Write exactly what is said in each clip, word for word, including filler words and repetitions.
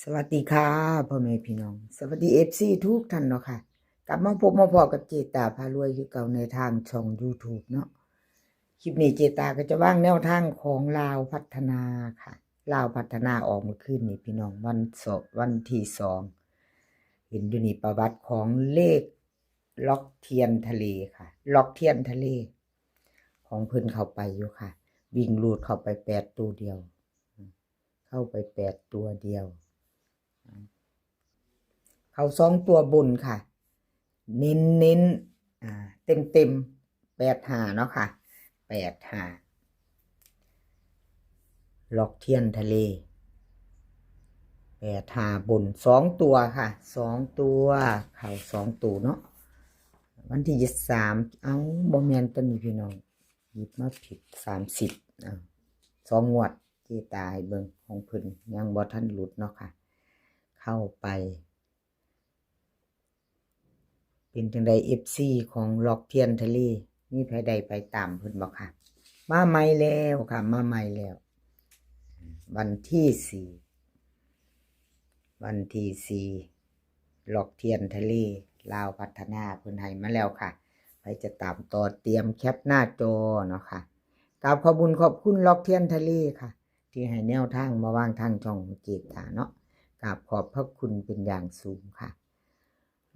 สวัสดีค่ะ พ่อแม่พี่น้อง สวัสดี เอฟซี ทุกท่านเนาะค่ะ กลับมาพบมาพ้อกับเจตาพารวยคือเก่าในทางช่อง YouTube เนาะ คลิปนี้เจตาก็จะวางแนวทางของลาวพัฒนาค่ะ ลาวพัฒนาออกเมื่อคืนนี้พี่น้อง วันเสาร์ วันที่สอง เห็นอยู่นี่ประวัติของเลขล็อกเทียนทะเลค่ะ ล็อกเทียนทะเล ของเพิ่นเข้าไปอยู่ค่ะ วิ่งรูดเข้าไปแปดตัวเดียว เข้าไปแปดตัวเดียว เข้าสองตัวบนค่ะ เน้นเน้นๆ อ่า เต็มเต็มๆ แปดห้า เนาะค่ะ แปดห้า ล็อกเทียนทะเล แปดห้า บน สองตัวค่ะ สองตัว เข้าสองตัวเนาะ วันที่ยี่สิบสาม เอ้า บ่แม่นตัวนี้พี่น้อง หยิบมาผิด สามสิบ อ่า สองงวด เจตาให้เบิ่งของเพิ่น ยังบ่ทันหลุดเนาะค่ะ เข้าไป เป็นจั่งใด เอฟซี ของล็อกเทียนทะเล มีไผได้ไปตามเพิ่นบ่คะ มาใหม่แล้วค่ะ มาใหม่แล้ว วันที่สี่ วันที่สี่ ล็อกเทียนทะเล ลาวพัฒนาเพิ่นให้มาแล้วค่ะ ไผจะตามต่อเตรียมแคปหน้าจอเนาะค่ะ กราบขอบบุญขอบคุณล็อกเทียนทะเลค่ะ ที่ให้แนวทางมาวางทางช่องเจตาเนาะ กราบขอบพระคุณเป็นอย่างสูงค่ะ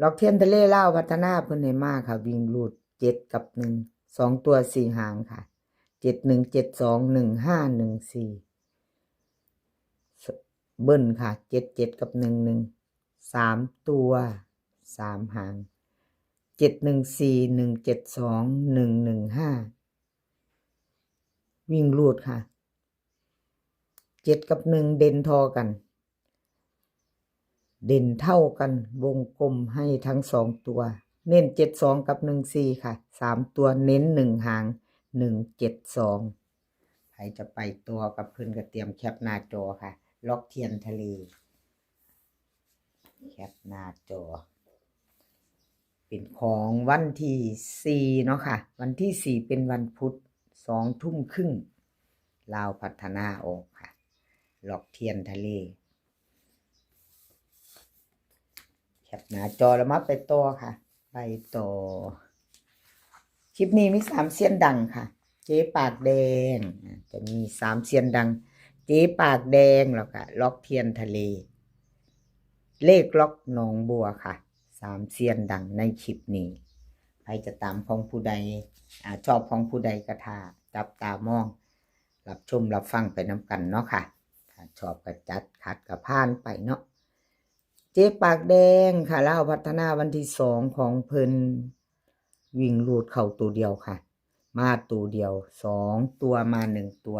ล็อกเทียนทะเลลาวพัฒนาเพิ่นให้มาค่ะ วิ่งรูด เจ็ด กับ หนึ่ง สองตัว สี่ หางค่ะ เจ็ด หนึ่ง เจ็ด สอง หนึ่ง ห้า หนึ่ง สี่ เบิ้ลค่ะ เจ็ด เจ็ด กับ หนึ่ง หนึ่ง สาม ตัว สาม หาง เจ็ด หนึ่ง สี่ หนึ่ง เจ็ด สอง หนึ่ง หนึ่ง ห้า วิ่งรูดค่ะ เจ็ด กับ หนึ่ง เด่นท่อกัน เด่นเท่ากัน วงกลมให้ทั้งสองตัว เน้น เจ็ด สอง กับ หนึ่ง สี่ ค่ะ สาม ตัวเน้น หนึ่ง หาง หนึ่ง เจ็ด สอง ใครจะไปตัวกับเพิ่นก็เตรียมแคปหน้าจอค่ะ ล็อกเทียนทะเล แคปหน้าจอ เป็นของวันที่สี่เนาะค่ะ วันที่สี่เป็นวันพุธ สองทุ่มครึ่ง ลาวพัฒนาออกค่ะ ล็อกเทียนทะเล แคปหน้าจอแล้วมาไปต่อค่ะ ไปต่อ คลิปนี้มีสามเซียนดังค่ะ เจ๊ปากแดง อ่ะ จะมีสามเซียนดัง เจ๊ปากแดง แล้วก็ล็อกเทียนทะเล เลขล็อกหนองบัวค่ะ สามเซียนดังในคลิปนี้ ใครจะตามของผู้ใด อ่า ชอบของผู้ใดก็ท่าจับตามอง รับชมรับฟังไปนำกันเนาะค่ะ ถ้าชอบก็จัด ขัดก็ผ่านไปเนาะ เจ๊ปากแดงค่ะ ลาวพัฒนาวันที่สองของเพิ่น วิ่งรูดเข้าตัวเดียวค่ะ มาตัวเดียว สองตัวมาหนึ่งตัว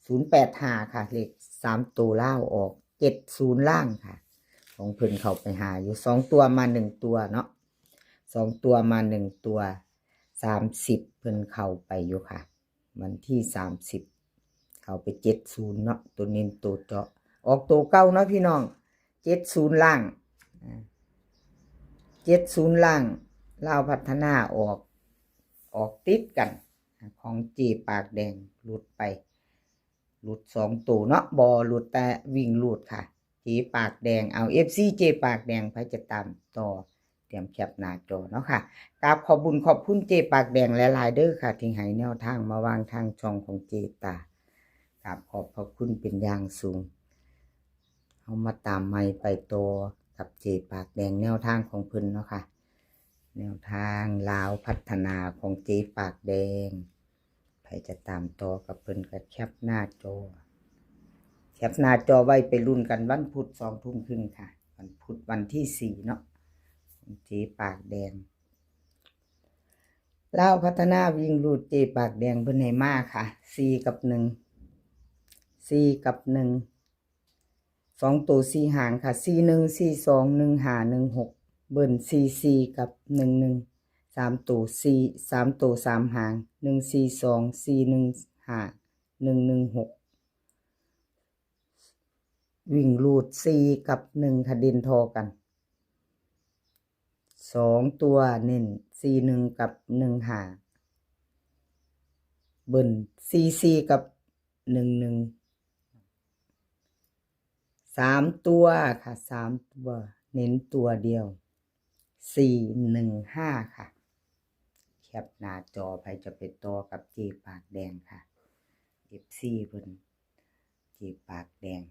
ศูนย์แปดห้า ค่ะ เลขสามตัวลาวออก เจ็ดศูนย์ ล่างค่ะ ของเพิ่นเข้าไปหาอยู่ สองตัวมาหนึ่งตัวเนาะ สองตัวมาหนึ่งตัว สามสิบ เพิ่นเข้าไปอยู่ค่ะ วันที่สามสิบ เข้าไป เจ็ดศูนย์ เนาะ ตัวเน้นตัวเจาะ ออกตัวเก่าเนาะพี่น้อง เจ็ดศูนย์ ล่าง อ่า เจ็ดศูนย์ ล่าง ลาวพัฒนาออก ออกติดกัน ของเจ๊ปากแดง หลุดไป หลุดสองตัวเนาะ บ่หลุดแต่วิ่งรูดค่ะ เจ๊ปากแดง เอา เอฟซี เจ๊ปากแดง ไผจะตามต่อ เตรียมแคปหน้าจอเนาะค่ะ กราบขอบบุญขอบคุณเจ๊ปากแดงหลายๆเด้อค่ะ ที่ให้แนวทางมาวางทางช่องของเจตา กราบขอบพระคุณเป็นอย่างสูง เฮามาตามใหม่ไปต่อกับเจ๊ปากแดง แนวทางของเพิ่นเนาะค่ะ แนวทางลาวพัฒนาของเจ๊ปากแดง ใครจะตามต่อกับเพิ่นก็แคปหน้าจอ แคปหน้าจอไว้ไปลุ้นกันวันพุธ สองทุ่มครึ่งค่ะ วันพุธวันที่สี่เนาะ ของเจ๊ปากแดง ลาวพัฒนาวิ่งรูดเจ๊ปากแดงเพิ่นให้มาค่ะ สี่ กับ หนึ่ง สี่ กับ หนึ่ง สองตัว สี่ หางค่ะ สี่ หนึ่ง สี่ สอง หนึ่ง ห้า หนึ่ง หก เบิ้ล สี่ สี่ กับ หนึ่ง หนึ่ง สามตัว สี่ สามตัว สาม หาง หนึ่ง สี่ สอง สี่ หนึ่ง ห้า หนึ่ง หนึ่ง หก วิ่งรูด สี่ กับ หนึ่ง ค่ะ เด่นท่อกัน สองตัวเน้น สี่ หนึ่ง กับ หนึ่ง ห้า เบิ้ล สี่ สี่ กับ หนึ่ง หนึ่ง ส สามตัวค่ะ สามตัว เน้นตัวเดียว สี่หนึ่งห้า ค่ะ แคปหน้าจอ ใครจะไปต่อกับเจ๊ปากแดงค่ะ เอฟซี เพิ่น เจ๊ปากแดง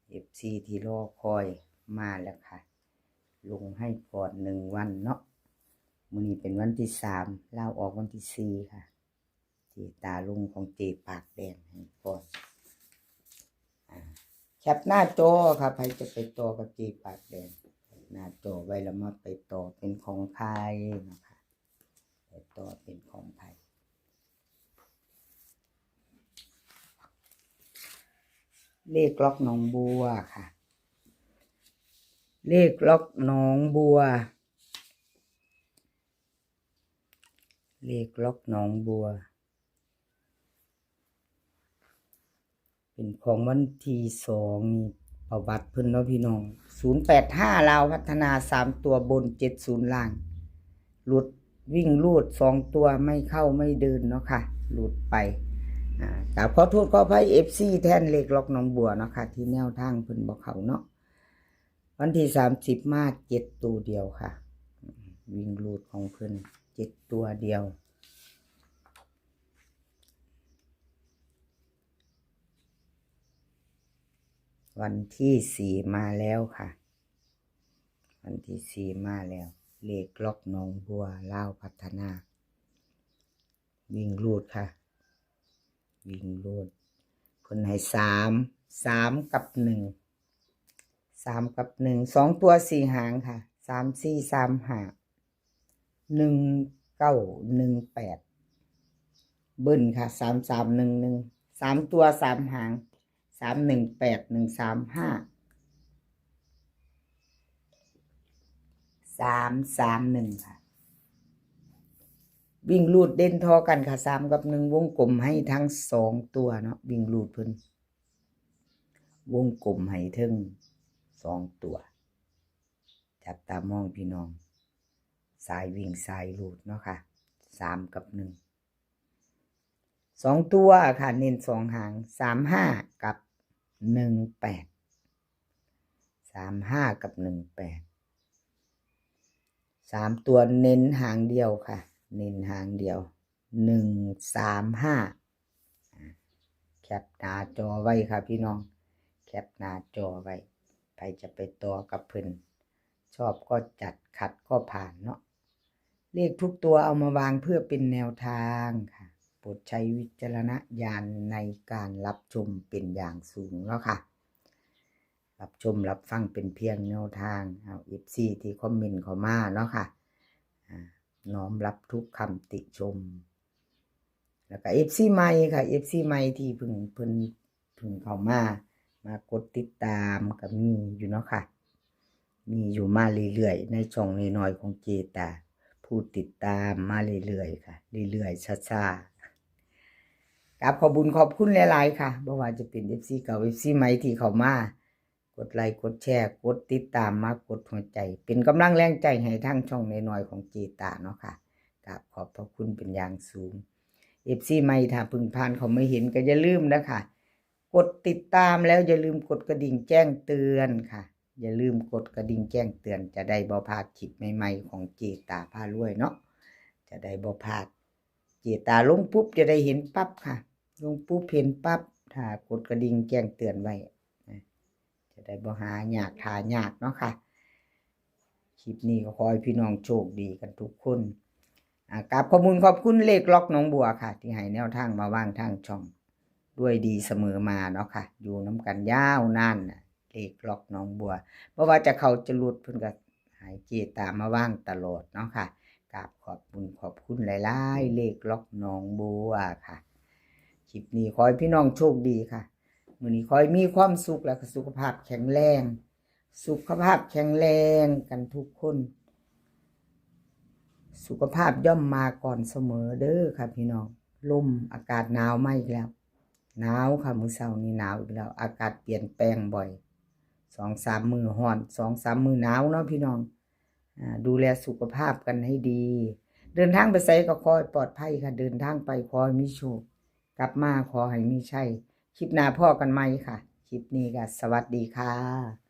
เอฟซี ที่รอคอยมาแล้วค่ะ ลงให้ก่อนหนึ่งวันเนาะ มื้อนี้เป็นวันที่สาม ลาวออกวันที่สี่ค่ะ เจ๊ตาลงของเจ๊ปากแดงให้ก่อน อ่า แคปหน้าจอค่ะ ใครจะไปต่อกับเจ๊ปากแดง แคปหน้าจอไว้แล้วมาไปต่อเป็นของใครนะคะ ไปต่อเป็นของใคร เลขล็อกหนองบัวค่ะ เลขล็อกหนองบัว เลขล็อกหนองบัว เป็นของวันที่สองนี่ ประวัติเพิ่นเนาะพี่น้อง ศูนย์แปดห้า ลาวพัฒนา สามตัวบน เจ็ดศูนย์ ล่าง หลุด วิ่งรูดสองตัว ไม่เข้าไม่เดินเนาะค่ะ หลุดไป อ่า กราบขอโทษขออภัย เอฟซี แทนเลขล็อกหนองบัวเนาะค่ะ ที่แนวทางเพิ่นบ่เข้าเนาะ วันที่สามสิบมาเจ็ดตัวเดียวค่ะ วิ่งรูดของเพิ่นเจ็ดตัวเดียว วันที่สี่มาแล้วค่ะ วันที่สี่มาแล้ว เลขล็อกหนองบัว ลาวพัฒนา วิ่งรูดค่ะ วิ่งรูด เพิ่นให้สาม สามกับหนึ่ง สามกับหนึ่ง สองตัวสี่หางค่ะ สามสี่ สามห้า หนึ่งเก้า หนึ่งแปด เบิ้ลค่ะ สามสาม หนึ่งหนึ่ง สามตัวสามหาง สามหนึ่งแปด หนึ่งสามห้า สามสามหนึ่ง ค่ะ วิ่งรูดเด่นทอกันค่ะ สามกับหนึ่ง วงกลมให้ทั้งสองตัวเนาะ วิ่งรูดเพิ่น วงกลมให้เทิงสองตัว จับตามองพี่น้อง สายวิ่งสายรูดเนาะค่ะ สามกับหนึ่ง สองตัวค่ะ เน้นสองหาง สามห้า กับ หนึ่งแปด สามห้า กับ หนึ่งแปด สามตัวเน้นหางเดียวค่ะ เน้นหางเดียว หนึ่งสามห้า อ่า แคปหน้าจอไว้ค่ะพี่น้อง แคปหน้าจอไว้ ใครจะไปต่อกับเพิ่น ชอบก็จัด ขัดก็ผ่านเนาะ เลขทุกตัวเอามาวางเพื่อเป็นแนวทางค่ะ โปรดใช้วิจารณญาณในการรับชมเป็นอย่างสูงเนาะค่ะ รับชมรับฟังเป็นเพียงแนวทาง เอา เอฟซี ที่คอมเมนต์เข้ามาเนาะค่ะ อ่า น้อมรับทุกคำติชม แล้วก็ เอฟซี ใหม่ค่ะ เอฟซี ใหม่ที่เพิ่ง เพิ่น เพิ่งเข้ามา มากดติดตามก็มีอยู่เนาะค่ะ มีอยู่มาเรื่อยๆ ในช่องน้อยๆ ของเจตา ผู้ติดตามมาเรื่อยๆ ค่ะ เรื่อยๆ ช้าๆ กราบขอบบุญขอบคุณหลายๆ ค่ะ บ่ว่าจะเป็น เอฟซี เก่า เอฟซี ใหม่ที่เข้ามา กดไลค์ กดแชร์ กดติดตาม มากดหัวใจ เป็นกำลังแรงใจให้ทางช่องน้อยๆ ของเจตาเนาะค่ะ กราบขอบพระคุณเป็นอย่างสูง เอฟซี ใหม่ถ้าเพิ่งผ่านเข้ามาเห็นก็อย่าลืมนะคะ กดติดตามแล้วอย่าลืมกดกระดิ่งแจ้งเตือนค่ะ อย่าลืมกดกระดิ่งแจ้งเตือน จะได้บ่พลาดคลิปใหม่ๆ ของเจตาพารวยเนาะ จะได้บ่พลาด เจตาลงปุ๊บจะได้เห็นปั๊บค่ะ ลงปุ๊บเห็นปั๊บ ถ้ากดกระดิ่งแจ้งเตือนไว้นะ จะได้บ่หายาก หายากเนาะค่ะ คลิปนี้ก็ขอให้พี่น้องโชคดีกันทุกคน อ่า กราบขอบคุณขอบคุณเลขล็อกหนองบัวค่ะ ที่ให้แนวทางมาวางทางช่อง ด้วยดีเสมอมาเนาะค่ะ อยู่นำกันยาวนานน่ะ เลขล็อกหนองบัว บ่ว่าจะเข้าจะหลุดเพิ่นก็ให้เจตามาวางตลอดเนาะค่ะ กราบขอบคุณขอบคุณหลายๆ เลขล็อกหนองบัวค่ะ คลิปนี้ขอให้พี่น้องโชคดีค่ะ มื้อนี้ขอให้มีความสุขและก็สุขภาพแข็งแรง สุขภาพแข็งแรงกันทุกคน สุขภาพย่อมมาก่อนเสมอเด้อค่ะพี่น้อง ลม อากาศหนาวมาอีกแล้ว หนาวค่ะ มื้อเช้านี้หนาวอีกแล้ว อากาศเปลี่ยนแปลงบ่อย สองสามมื้อร้อน สองสามมื้อหนาวเนาะพี่น้อง อ่า ดูแลสุขภาพกันให้ดี เดินทางไปไสก็ขอให้ปลอดภัยค่ะ เดินทางไปขอให้มีโชค กลับมาขอให้มีชัย คลิปหน้าพ้อกันใหม่ค่ะ คลิปนี้ก็สวัสดีค่ะ